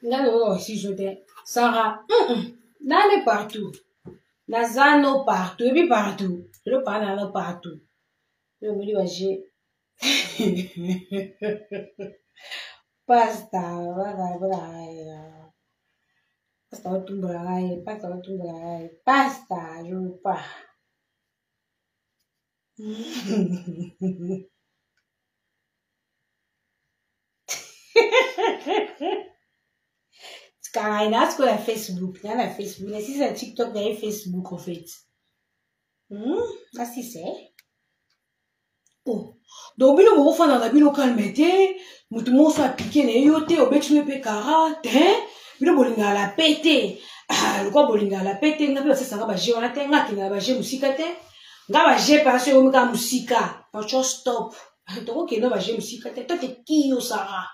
Nga nakoka kosiso te Sara nane partout naza no partout ebi partout lelo paa na no partout oyo omoni baje pasta pasta otumbola ngai pasta otumbola ngai pasta je veux pas. Ngai na sikoyo na Facebook, na na Facebook, na sisi na TikTok, na ye Facebook en fait. Nasisa eh? Oh. Donc bino bokofanda na bino calme te, moto moko apike na ye yo te, obeti no mpe kara te, bino bolingaka la paix te. Ah, lokola bolingaka la paix te, nga mpe basesanga ba jeu wana te, nga akendaka ba jeu mosika te. Nga ba jeu mpe aso ekomi kaka mosika. Pacho stop. Tokokende ba jeu mosika te. Toi t'es qui yo Sarah?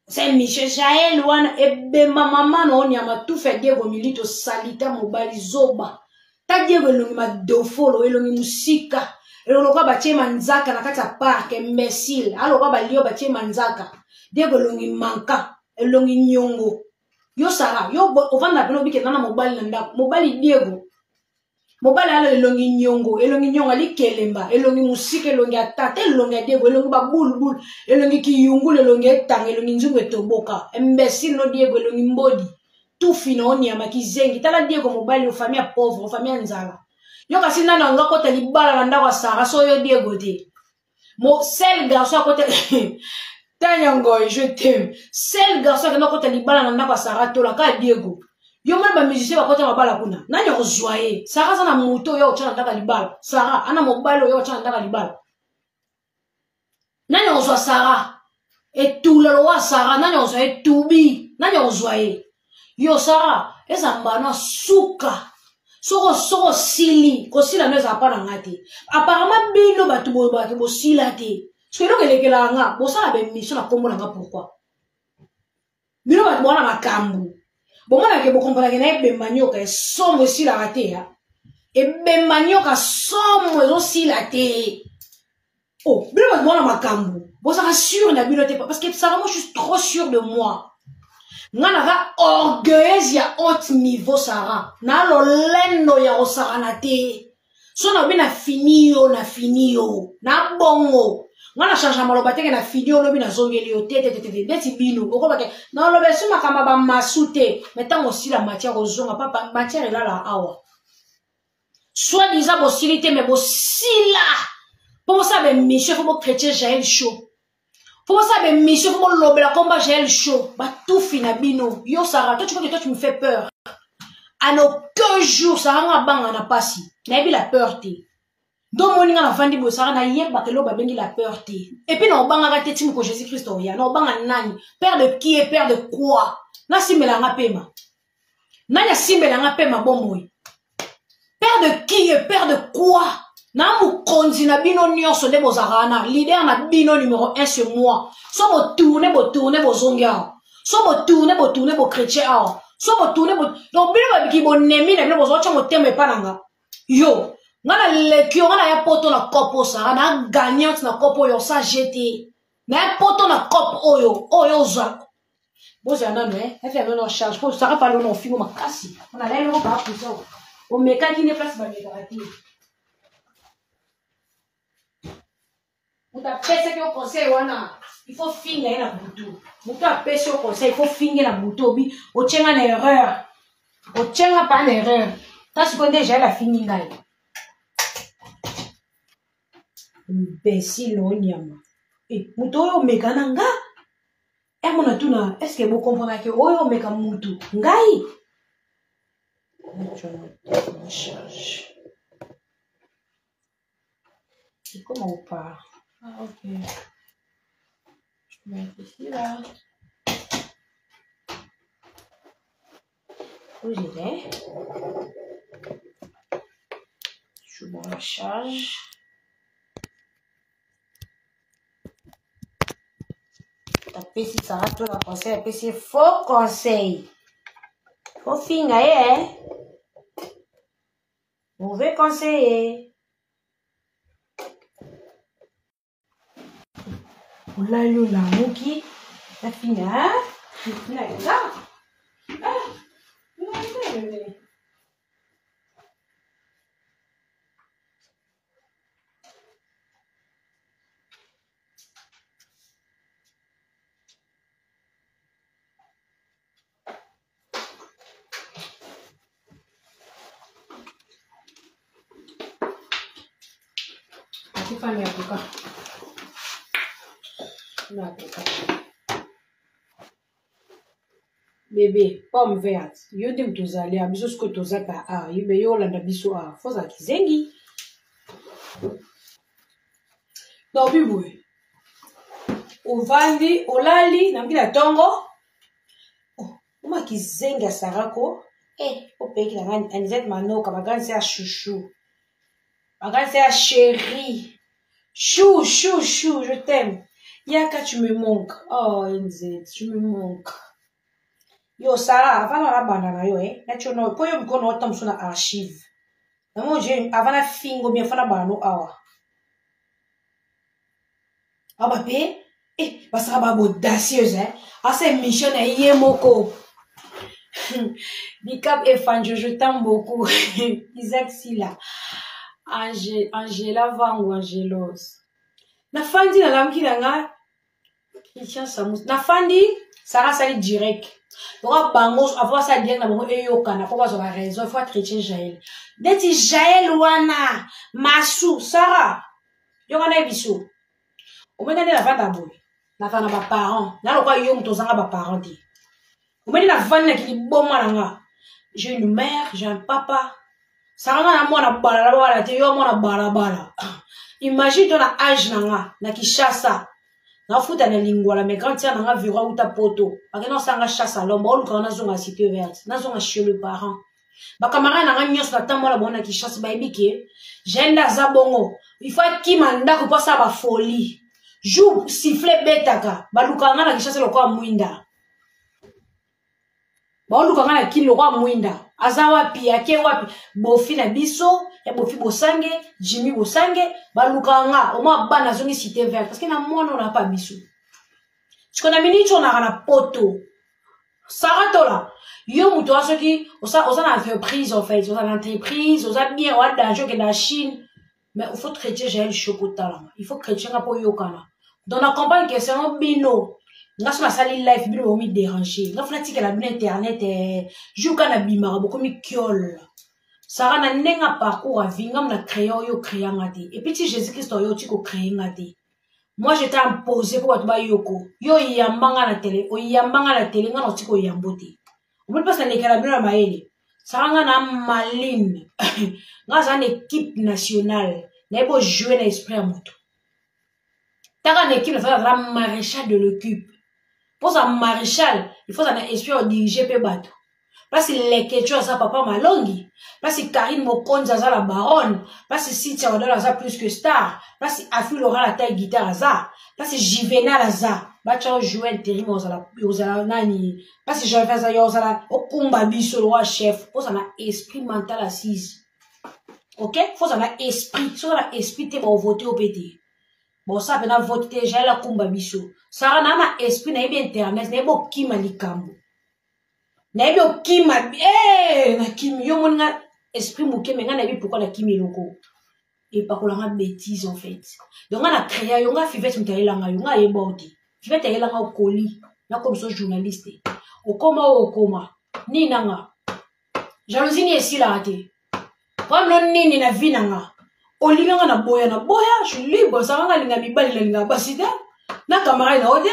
C'est Michel Jael wana ebemba mama na onyama tufa ya Diego Milito salita mobali zoba. Ta Diego elongi madofolo elongi musika. Elongi lokola batie manzaka na kati ya parc imbécile. Alokola balio batie manzaka. Diego elongi manka, elongi nyongo. Yo Sarah, yo ovanda pene obike na mobali na ndako. Mobali Diego mobali ala elongi nyongo elongi nyongo alikelemba elongi mosika elongi ya tata elongi ya Diego elongi babulubulu elongi kiyungulu elongi etanga elongi nzungu etoboka imbécile no Diego elongi mbodi tufi na onyama kizengi tala Diego mobali ofami ya pauvre ofami ya nzala yo kasi nani yango akota libala na ndako ya Sara so yo Diego te mo sel garçon akota Tanya Ngoy je t'aime sel garçon akenda akota libala na ndako ya Sara tola ka Diego yo mona ba musicien bakota mabala kuna nani akozwa ye Sara aza na moto oyo otya na ndako ya libala Sara ana mobali oyo otya na ndako ya libala nani akozwa Sara etula lowa Sara nani akozwa ye tubi nani akozwa ye yo Sara eza mbano suka soko soko osili kosila no ezala mpa na nga te apparemment bino bato boyobaki bosila te soki eloko elekelaka nga bosala baemission na nkombo na nga pourquoi bino bato bowana makambo bomonake bokompanake na ebemba nyoka esomo esilaka te ya ebemba nyoka somo ezosila te oh bino bato bowana makambo bozalaka sûr na bino te parce que Sarah moi je suis trop sûr de moi nga naza orgueilleuse ya haute niveau Sarah na lolendo ya kosakana te so nabi na fini yo na fini yo na bongo nga na change maloba teke na fini yo lobi nazongeli yo te te te te ndeti bino okolobake naloba esu makambo ya bamasu te me ntango osila matière ozonga papa matière elala awa soit disant bosili te me bosila mpo bosala baémission fo bochrétien Jael Show fo bosala baémission fo bolobela komba Jael Show batufi na bino yo Sara toi tu crois que toi tu me fais peur en aucun jour Sara nga abanga na pasi nayebi la peur te nde omoni nga navandi boye Sara nayebaka eloko babengi la peur te epuis na obangaka te ti moko Jésus Christ oya na obanga nani peur de qui et peur de quoi nasimbela nga pema nani asimbela nga pema bomoi peur de qui et peur de quoi na mokonzi na bino nyonso nde bozalaka wana leader na bino numéro 1 c'est moi so botourne botourne bozongi awa so botourne botourne bochrétien awa so botourne bo... donc bino babiki bonemi na bino bozwa tya motema epa na nga yo nga naleki yo nga naya poto na cope oyo Sara na gagnante na cope oyo osa jete naya poto na cope oyo oyo ozwa bozala nano e efe yango na charge po Sara palo na ofingo makasi mpona lelo eloko baapusa omekaki nde place bamekaka te moto apesaki yo conseil wana il faut finga ye na butu moto apesi yo conseil il faut finge na butu obi otyenga na erreur otyenga pa na erreur ta sikoyo nde Jael afingi ngai imbécile onyama e moto oyo omeka na nga emona tuna est-ce bokomprenake oyo omeka mutu ngai charge Comment ou pas? Ah, ok. Je peux mettre ici, là. Où j'étais? Je bon la charge. Apesi Sarah to na conseil, apesi faux conseil. Faux finga ye, eh? Mauvais conseiller. Olali olamuki nafinga nafinga. Atifani avocat. Na avocat. Bebe, pomme verte. Yo nde moto ozali awa, biso sikoyo toza pa awa. Yo me yo olanda biso awa. Fo ozala kizengi. Lobi boye. Ovandi, olali, na mbila tongo. Oh, oma kizengi ya Sarako. Eh, opeki na ngai Anisette Manoka, ba grande sœur chouchou. Ba grande sœur chérie. Chou, chou, chou, je t'aime. Yaka, tu me manques. Oh, NZ, tu me manques. Yo, Sarah, avant na banda na yo, eh. Na tchono, po yo mkono otambuso na archive. Na mo je, avant na fingo bien, fana banda no awa. Aba pe, eh, basaka ba audacieuse, eh. Asa émission na ye moko. Bicap et Fanjo, je t'aime beaucoup. Isaac Sila. Ange, Angela Vangu, Angelos. Nafandi nalamuki na nga Christian Samus. Nafandi, Sarah asali direct. Lokola bango avant asala direct na bango eyokana mpo bazwa ba raison, faut chrétien Jaël. Neti Jaël wana, Masu, Sarah, yoka na biso. Omoni nde navanda boye. Navanda ba parents. Na lokola yo moto ozanga ba parents te. Omoni navandi na kiliboma na nga. J'ai une mère, j'ai un papa. Sara nga na mwana balabala te, yo mwana balabala. Imagine toi na âge na nga, na Kinshasa. Nafuta na lingwala mais grande sœur na nga viro auta poto. Bakenda kosala nga chasse à l'homme, baolukaka nazonga cité verte, nazonga chez le parent. Ba camarade na nga nyonso natambola bango na Kinshasa bayebi ke Jael nde aza bongo. Il faut akima ndako mpo asala ba folie. Jour sifflet ebetaka, balukaka nga na Kinshasa lokola mwinda. Baoluka nga na kini lokola mwinda. Aza wapi, ake wapi? Bofi na biso, ya Bofi Bosange, Jimmy Bosange, balukaka nga. Omwa bana azongi cité verte parce que na mwana oyo pa biso. Siko na miniti oyo naka na poto. Sarah Tola, yo moto wa soki oza oza na entreprise en fait, oza na entreprise, oza bien, oza danger okende na Chine, mais il faut chrétien Jaël Choco talama. Il faut chrétien nga po yokana. Donc na comprendre que c'est un bino. Nga so nasali live bino bokomi déranger. Nga funa tikela bino internet eh, jour kana bimaka bokomi kiol. Sarah na ndenge ya parcours ya vie nga na créer oyo créer nga te. Et puis ti Jésus-Christ oyo ti ko créer nga te. Moi je t'ai imposé po bato bayoko. Yo oyamba nga na télé, oyamba nga na télé nga na oti koyambo te. Omoni mpasi nalekela bino na mayele. Sara nga na maline. Nga aza na équipe nationale. Nayebi ojouer na esprit ya moto. Taka na équipe nationale aza maréchal de l'équipe. Mpo oza maréchal, il faut oza na esprit ya odirige mpe bato. Place Leketchou aza papa Malongi, place Karine Mokonzi aza la baronne, place Cynthia Wadol aza plus que star, place Afi Laura la taille guitare aza, place Juvenal aza, batia jouer intérim ozala ozala nani, place Janvier aza yo ozala okumba biso lokola chef, ozala na esprit mental assise. OK? Faut ozala na esprit, soki oza na esprit te ba voter yo pe te. Bosala pe na vote te, Jael akumba biso. Sarah na na esprit nayebi internet, nayebi okima likambo. Nayebi okima eh nakimi yo omoni nga esprit moke me nga nayebi pourquoi nakimi eloko epakola nga bêtise en fait. Donc nga na créa yo nga Fivette moto ayelanga yo nga ayeba yo te. Fivette ayelanga okoli nakomi so journaliste. Okoma oyo okoma nini na nga jalousie nini esilaka te. Problème no nini na vie na nga olinga nga na boya na boya je suis libre sanga nga alinga mibali nalinga basi te na camarade na yo te.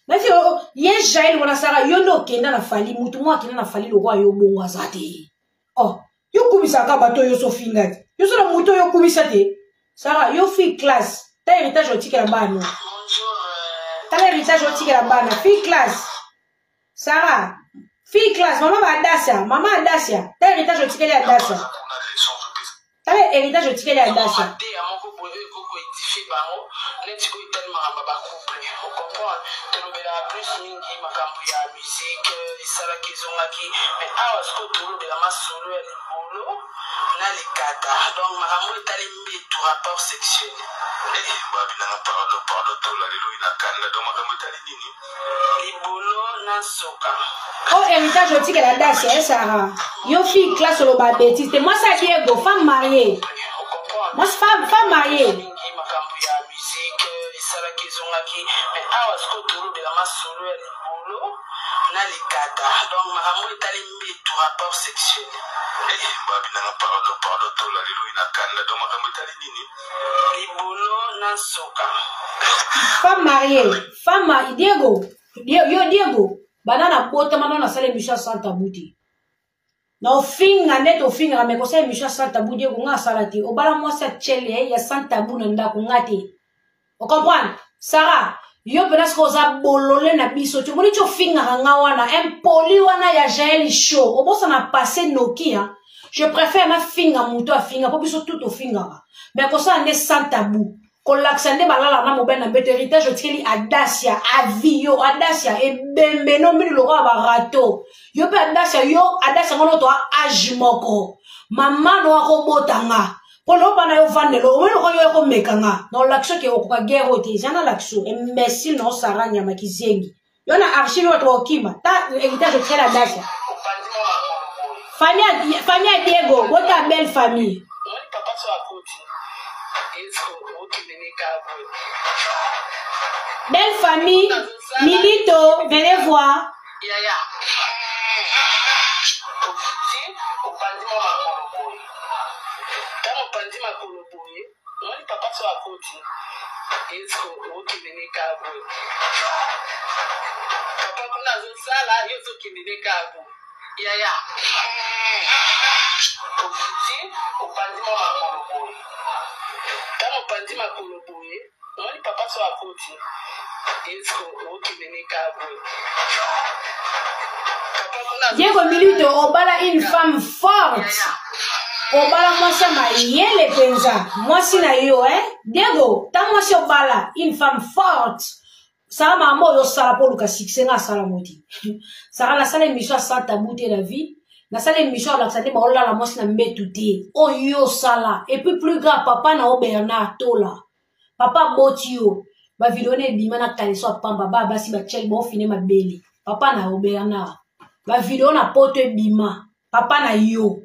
Nati ye Jael wana Sara yo nde okenda na Fally mutu moko akenda na Fally lokola yo bongo aza te. Oh, yo kumisaka bato oyo sofinga te. Yo so na mutu oyo kumisa te. Sara yo fille classe, ta héritage otikela bana. Tala héritage otikela bana, fille classe. Sara, fille classe, mama ba Adasia, mama Adasia, ta héritage otikeli Adasia. Tala héritage otikeli Adasia. Koédifier bango neti oyo etali makambo ya bacouple, ocomprendre. Tolobelaka plus mingi makambo ya musique, esalaki ezongaki, mais awa sikoyo tolobela masolo ya libolo na likata, donc makambo etali mbetu, rapport sexuel. Babi nanga, pardon, pardon, tola lelo na kanda. Donc makambo etali nini? Libolo na nsoka. O héritage otikela dasi e Sara, yo fille classe, oloba bétise te. Mwasi ya Diego, femme mariée, mwasi femme mariée. Mingi makambo ya musique, esalaki ezongaki, mais awa sikoyo tolobela masolo ya libolo na likata, donc makambo etali mbetu, rapport sexuel. Babi nanga, pardon, pardon, tola lelo na kanda. Donc makambo etali nini? Libolo na nsoka. Femme mariée, femme mariée. Diego, yo Diego, bana na botama nano nasala émission ya sans tabou te. Na ofinga nde tofingaka, me kosala émission ya sans tabou, Diego, nga asala te. Obala mwasi ya tiele ya sans tabou na ndako, nga te. Ocomprendre? Sara, yo mpena soki oza bolole na biso ti omoni ti ofingaka nga wana impoli wana ya Jael Show, obosana passe noki. Hein? Je préfère nafinga moto afinga, mpo biso tu tofingaka, mais kosala nde sans tabou, kolakisa nde balala na mobali na mbeto. Héritage otikeli Adasia avi yo, Adasia ebembe no mini lokola barato. Yo mpe Adasia, yo Adasia ngono to age moko mama no akobotanga mpo loba na yo vandelo omoni lokola yo ekomeka nga na olakisa oke okoka guerre oyo te. Eza na lakisa imbécile na osara nyama kizengi. Yo na archive bato bakokima ta héritage otikeli Adasia. Opandi mwa makolo boye. Famille ya Diego, bota belle famille. Omoni papa so akoti esko okende ka boye. Belle famille Milito, venez voir. Yaya, okiti, opandi mwa makolo boye. Ntango opandi makolo boye, omoni papa so akoti esko okende ka boye. Papa kuna azosala, yo ozokende ne ka boye. Yaya, okiti, opandi mwa makolo boye. Ntango opandi makolo boye, omoni papa so akoti esko okende ne ka boye. Papa kuna Diego Milito, obala une femme forte, obala mwasi ya mayele mpenza, mwasi na yo, eh? Diego, ta mwasi obala une femme forte. Sala makambo oyo osala mpo oluka succès, nga asala ngo te. Sara, nasala émission ya sans tabou te na vie. Nasala émission alakisa te baolala mwasi na mbetu te oyo osala. Et puis plus grave, papa na yo Bernard Tola, papa aboti yo, bavideo na ebima na kaleso ya pamba, baa basi batiali baofine mabele. Papa na yo Bernard, bavideo na poto ebima, papa na yo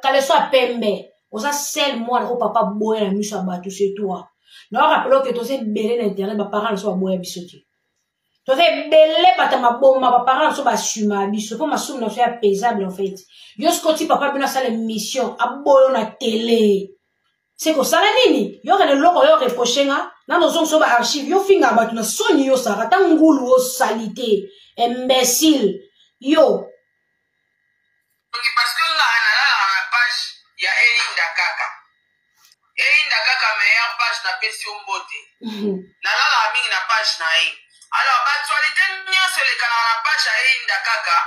kaleso ya pembe. Oza sel mwana oyo papa boya na miso ya bato, c'est toi. Na rappeler oke toza ebele na internet, baparent na biso baboya biso te. Toza ebele bato ya maboma, baparent na biso basuma biso mpo masumu na biso ya pesable. En fait, yo soki oti papa bino asala émission aboyo na tele, se kosala nini? Yo kende eloko oyo reproche nga nano ozongisa ba archive. Yo fingaka bato na soni, yo Sara, ata ngulu osali te, imbécile yo. Parce que nga nalalaka na page ya Eyinda Kaka, Eyinda Kaka meilleure page, napesi yo mbote. Nalalaka mingi na page na ye. Alors baactualité nyonso elekanaka na page ya Eyinda Kaka,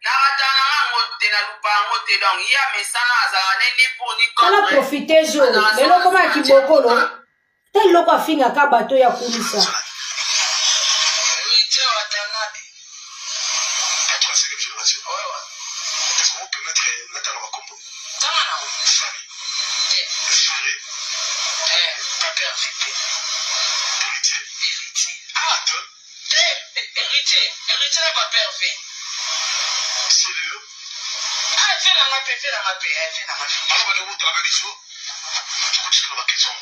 narataka na yango te, nalupa yango te. Donc ye amesana, azalaka ne ni pour ni tala contre. Profite zo lelo okoma ya kibokolo te, eloko afingaka bato ya kulisa. Héritier Watanabe. Patron ya cinquième génération. Est-ce qu'on peut permettre natanga bakombo? Tanga nango. Fally. Te. Ferré. Papa RVP. Héritier. Héritier. Ah, deux. Te, Héritier, Héritier na Papa RV. Sérieux? Ah, vie nanga mpe, vie nanga mpe, vie nanga. Alors, bandeko botalaka biso, tokotikala baquestion.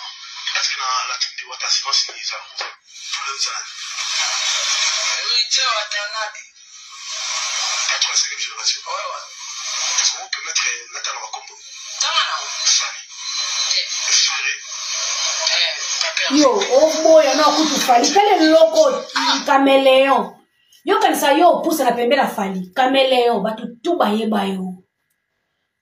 Est ce que na la team de Wata assurance nini eza yango tula eza nani? Héritier Watanabe. Patron ya cinquième génération. Ouais. Est ce qu'on peut permettre natanga bakombo? Tanga nango. Fally. Te. Ferré. Papa Yo oboya na kutu Fally, tala eloko caméléon. Yokanisa yo opusana pembe na Fally, caméléon, bato tu bayeba yo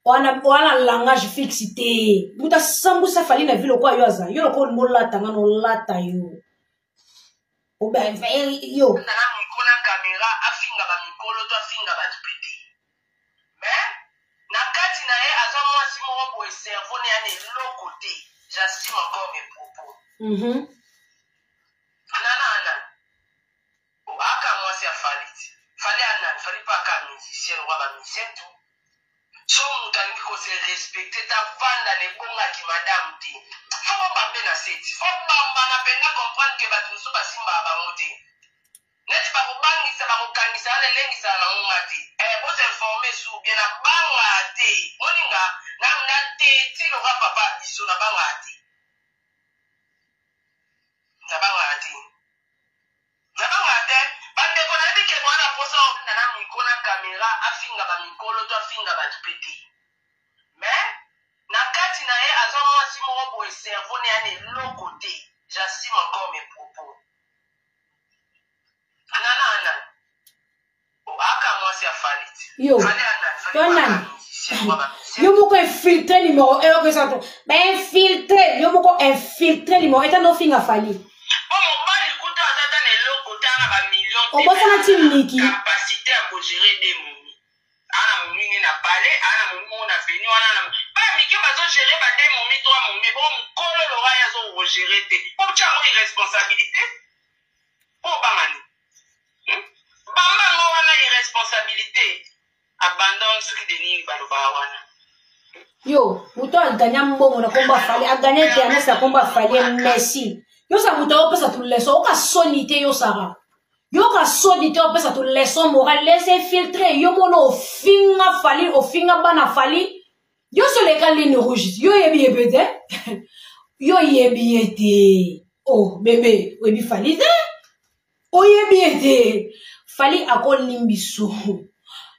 wana wana langage fixe te. Moto asambusa Fally na vie lokola yo aza yo lokola olingi olata nga na olata yo. Yo nanga mikolo na caméra, afinga bamikolo to afinga bato mpe te, mais na kati na ye aza mwasi moko boye, cerveau ne ya na eloko te. J'assume encore mes propos. Nana anani aka mwasi ya Fally ti Fally anani Fally mpe aka musicien lokwa ba musicien tout so moto alingi ko se respecter ta vanda na ebongaki madame te fo bobambe na seti fo bambana mpenza comprendre ke bato mosusu basimbaka bango te neti bakobangisa bakokangisa wana elengisaka nango nga te eh, bosinforme su bien nabanga te moninga na teti loka papa biso nabangaka te nabangaka te nabangaka te bandeko nayebi ke mwana mposa ofinga na miko na kamera afinga bamikolo to afinga bato mpe te mais na kati na ye aza mwasi moko boye cerveau ne yana eloko te. J'assume encore mes propos. Nana ana aka mwasi ya Fally ti yo Fally ana to nani yo moko infiltré numéro 1 okesa to ba infiltré yo moko infiltré numéro 1 tanda ofinga Fally po mobali kuta aza ata na eloko te ana ba million te obosana ti miki capacité ya kogérer de momi ana momi nde na palais ana momi moko na veni wana na ba mike bazogere ba de momi trois momi bo mokolo lora ye azokogere te po tya yango irresponsabilité po obanga nini hmm? Bamba yango wana irresponsabilité abandon soki de nini balobaka wana. Yo moto aganya mbongo na kombo afali aganya internet na kombo afali merci yo sa moto opesa tu leçon oka soni te yo sara yoka soni te opesa tu leçon morale laisse filtre yo mona ofinga fali ofinga bana fali yo so oleka ligne rouge yo oyebi ye mpe te yo oyebi ye te oh bebe oyebi fali te oyebi ye te fali akolimbiso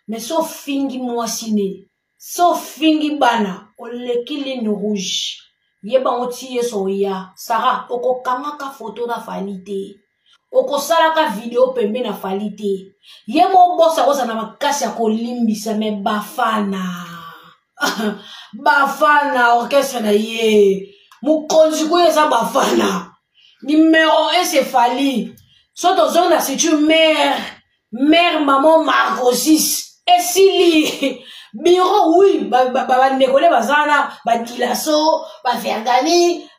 mais so ofingi mwasi ne so ofingi bana oleki ligne rouge yeba yango ti yesu oya sara okokangaka foto na fali te okosalaka video pembe na fali te ye mobosa akozala na makasi ya kolimbisa me bafana bafana orchestre na ye mokonzi kuyo eza bafana numero 1 c'est fali so tozongi na situ mare mare maman marcosis esili biro oui bandeko nde baza wana badilaso bavergani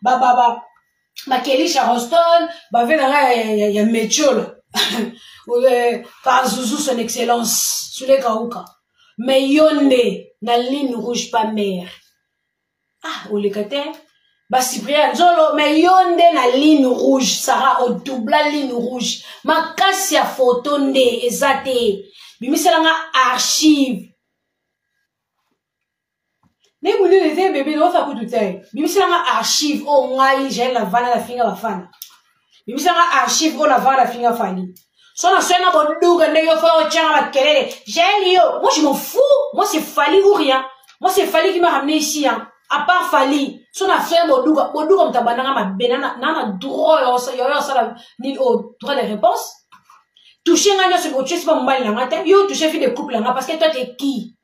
bakeli charleston bave na ngai ya, ya, ya metiola kazuzu son excellence sule kauka mais yo nde na ligne rouge pa mare ah oleka te bacyprien nzolo mais yo nde na ligne rouge sara odoubla ligne rouge makasi ya foto nde eza te bimisela nga archive ndenge monene te bebe naosa kutu te bimisela nga archive oyo ngai jael navanda nafinga bafana bimisela nga archive oyo navanda nafinga fali so na soki na boduka ndenge yo fo otyanga makelele jael yo moi je m'en fous moi c'est fali ou rien moi c'est fali qui m'a ramené ici hein. À part fali so na soki boduka boduka moto abandanga mabe na na droit yo osala nini oyo droit de réponse touche nga nyonso otue sipa mobali na nga te yo touche fille de couple na nga parce que toi t'es qui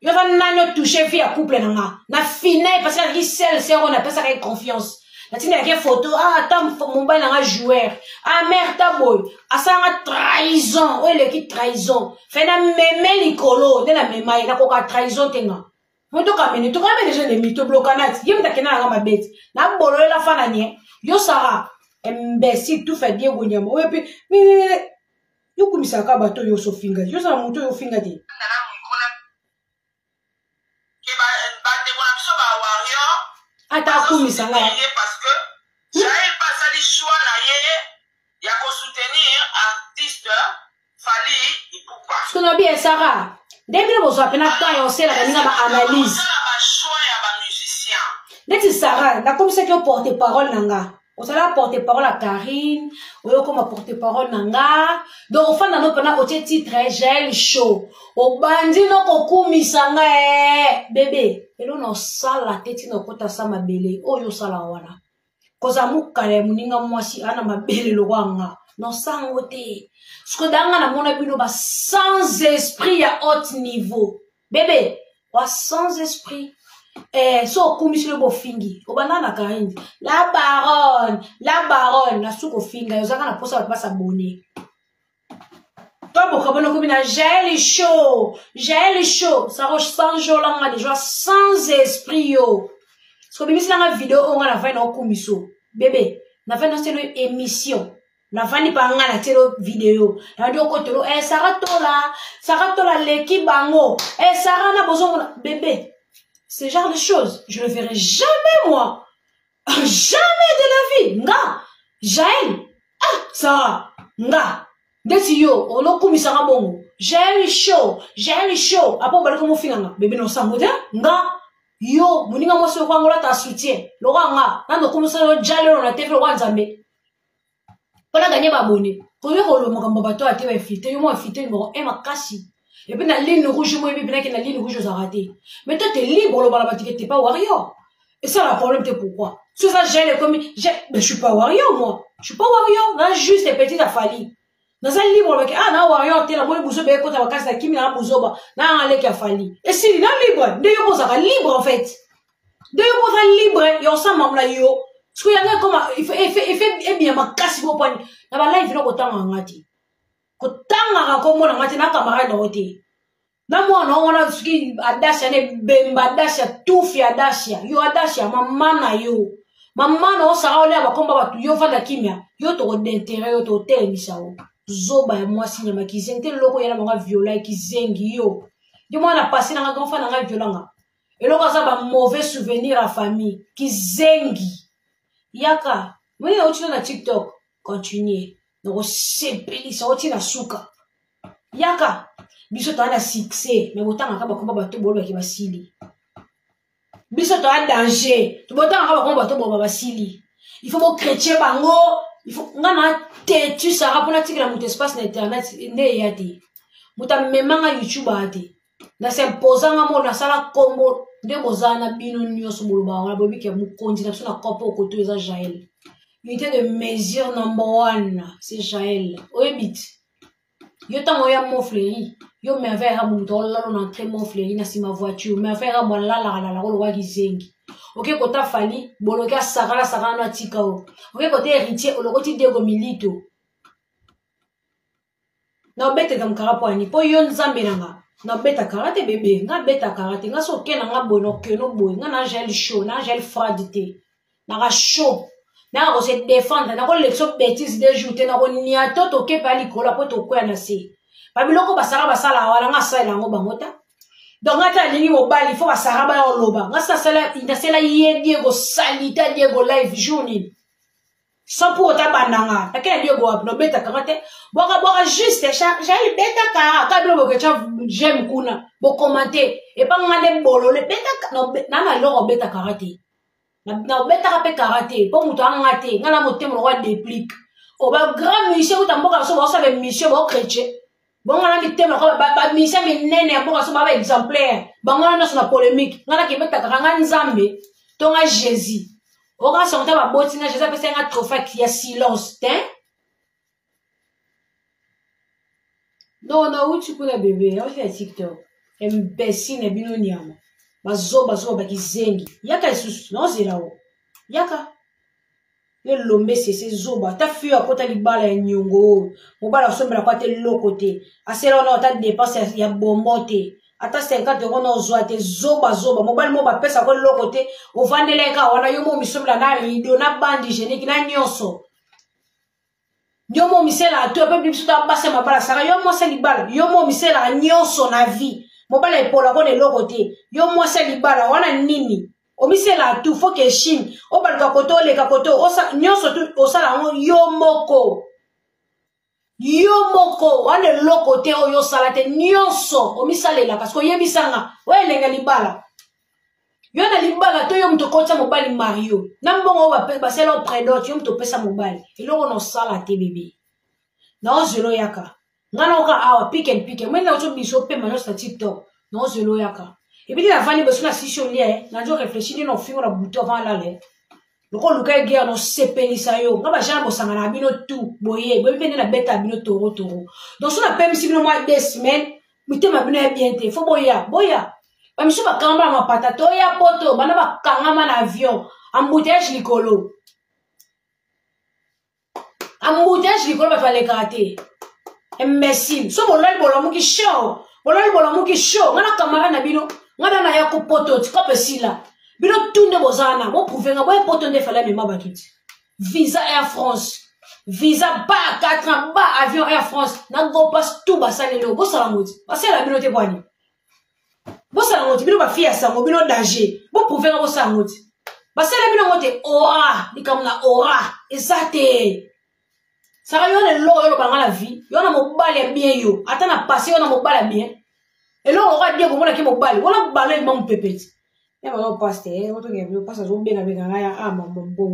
yo oza nani otouche vie ya couple na nga na fine parce que azalaki sel ser oyo napesaka ye confiance natindaka ye photo ah ata mobali na nga joueur ah mare ta boye asalanga trahison oyo eleki trahison fe na meme likolo nde na mema ye nakoka trahison te nga moto kamene tokame deja nemi toblokana ti ye moto akenda nanga mabe ti nabololela fana nie yo sara imbécile tout fait diego nyama oyo mpe yokumisaka bato oyo osofinga yo ozala moto oyo ofinga te bandeko na biso ba warrior ata akumisa nga parce que Jael mpe asali choix na ye ya kosoutenir artiste Fally Ipupa. Soki nabi esara nde bino bozwa mpena temps ya osela baninga ba analyse neti sara nakomisaki yo porte parole na nga ozala porte parole ya karine oyo okoma porte parole na nga donc ofanda no mpena otie titre jael show obandi no kokumisa nga e bebe elo na osala te ntina okota sa mabele oyo osala wana kozala mokala ya moninga mwasi ana mabele lokwa nga nosango te sikoyo danga namona bino ba sans esprit ya haute niveau bebe wa sans esprit eh, so okumisi lobi ofingi obanda na karine la baronne la baronne na suka ofinga yo ozalaka na mposa bato basabone to bokabona okomi na jael show jael show saro sanjola nga deja sans esprit yo soki obimisi nanga video oyo nga na vai na okumiso. Bebe, navandi naselo émission. Navandi pa nga na tielo video. Navandi okotelo, eh Sarah Tola, Sarah Tola leki bango. Eh Sarah na bozomona bébé. Ce genre de choses, je le verrai jamais moi. Jamais de la vie. Nga, Jaël. Ah, Sarah, nga. Ndeti yo, olokumisaka bongo. Jaël show, Jaël show. Apo baliko mofinga nga. Bébé no sango te? Nga. Yo, moninga mwasi lokola ngo lata soutien. Lokola nga, nando kumisa yo jalelo na TV lokola Nzambe. Mpona ganye babone. Koyo koloba makambo bato ya te ba infiltré, yo mo infiltré numéro 1 makasi. Et puis na ligne rouge mo yebi binaki na ligne rouge ozalaka te. Mais toi t'es libre oloba na bato que t'es pas warrior. Et ça la problème te pourquoi? Soki eza gel ekomi, mais je suis pas warrior moi. Je suis pas warrior, na juste petite afali. Naza libre olobaki ah na warrior te namoni buzoba ekota makasi na kimi na buzoba na nga leki afali. Esili na libre nde yo bozalaka libre en fait. Nde yo boza libre ya osala na yo. Soki yango ekoma efe ebima makasi bopwani na ba live na kotanga nga te. Kotangaka kombo na nga te na camarade na yo te. Na mwana wana soki Adasia ne bemba Adasia tufi Adasia yo Adasia mama na yo mama na osaka olia bakomba bato yo vanda kimia yo tokodentere yo tokotelemisa yo zoba ya mwasi nyama kizengi te loko yana bango viola kizengi yo yo mwana pasi nanga grand frère nanga viola nga eloko aza ba mauvais souvenir ya famille kizengi yaka moni na otina na TikTok continue nakosepelisa otina suka yaka biso toza na succès me botangaka bakomba bato bolobaki basili biso toza danger botangaka bakomba bato boloba basili il faut bochrétien bango il faut nga na tetu sara mpona tikela moto espace na internet nde eya te moto amemanga youtube aya te na s'imposa nga mo nasala kombo nde boza na bino nyonso bolobaka wana boyebi ke mokonzi na biso na kopo okoto eza Jaël unité de mesure number one c'est Jaël oyebi te yo ntango oya Montfleury yo merveille rabu moto olalo na entrée Montfleury na nsima voiture merveille rabu alalaka lalaka olokwa kizengi oke kota Fally boloki asakana sakana na atika o oke kota héritier olokoti Diego Milito na obetaka mokara mpo ani mpo yo nzambe na nga na obeta kara te bebe nga beta kara te nga so oke na nga boye na okeno boye nga na gel chaud na gel frade te naka chaud naka kose défendre nakolekisa betise de jour te nakoniato tokepa ya likolo apo tokwea na se babiloko basaka basala wana nga asalela yango bango ta donc nga te alingi mobali fo basaka baya oloba nga nasela ye Diego salita Diego live jour nini sans pour autant bandanga nake na Diego wapi nobetaka nga te bwaka bwaka juste Jael betaka ata bino boketya j'aime kuna bokomante epa nga nde bolole betaka na na eloko obetaka nga te na obetaka mpe kara te mpo moto anga te nga na motema lokola déplique o ba grand musicien kuta mboka biso baosala émission baochrétien bongo na mitema lokola bamusicien minene ya mboka biso baa baexemplaire bango wana nyonso na polémique nga nakebetaka nga nzambe to nga Jésus oka songo ta baboti nga Jésus apesa nga trophée ya silence te non nauti kuna bebe nauti na TikTok imbécile na bino nyama bazobazoba bakizengi yaka lisusu naozela o yaka yo lombe sese zoba ata fio akota libala ya niongo oyo mobali asombela ko ata eloko te asela wana ata dépense ya bombo te ata 50 euro na ozwa te zoba zoba mobali mo bapesa ko eloko te ovandela ye kaka wana yo mo misombela na rideau na bande hygiénique na nyonso yo mo miselaka to epe biso ta basi ya mabala saka yo mwasi ya libala yo mo miselaka nyonso na vie mobali epola kona eloko te yo mwasi ya libala wana nini omiselaka tu fo ke chine obaluka koto oleka koto nyonso tu osala yango yo moko yo moko wana eloko te oyo osala te nyonso omisalelaka soki oyebisanga oyo elenga libala yo na libala to yo moto okotisa mobali mario na mbongo oyo basala yo prédot yo moto opesa mobali eloko na osala te bebe naozela oyaka nga naoka awa pike and pike moi naozo biso pema nyonso na TikTok naozela oyaka epi te navandi boso na sisi olia nazo réfléchir nde na ofingo na butu avant alala lokola oluka ye guerre nosepelisa yo nga bajana bosangana na bino tu boye boyebi mpe nde nabeta bino toro toro donc so napemisi bino mwa 2 semaines mitema bino ya bien te fo boya boya bamisu bakangama na mapata toya poto bana bakangama na avion embouteillage likolo embouteillage likolo bato balekaka te imbécile so bolali bolamuki show bolali bolamuki show nga na camarade na bino nga na naya ko poto ti kope esila bino tu nde boza wana boprouve nga boya poto nde efale amema bato ti. Visa Air France, visa ba 4 ans, ba avion Air France na gopas tout basaleli oyo. Bosala yango ti basalela bino te bwani. Bosala yango ti bino bafille ya sango, bino danger. Boprouve nga bosala yango ti basalela bino yango te. Ora likambo na ora eza te. Saka yo na eloko yo olobanga na vie, yo na mobali ya bien, yo ata na passé yo na mobali ya bien, eloko oka die komonaki mobali wana balo ebima mopepe ti ya mama paste otokea bino pasi azobenga benga ngai ya ah mama mbongo.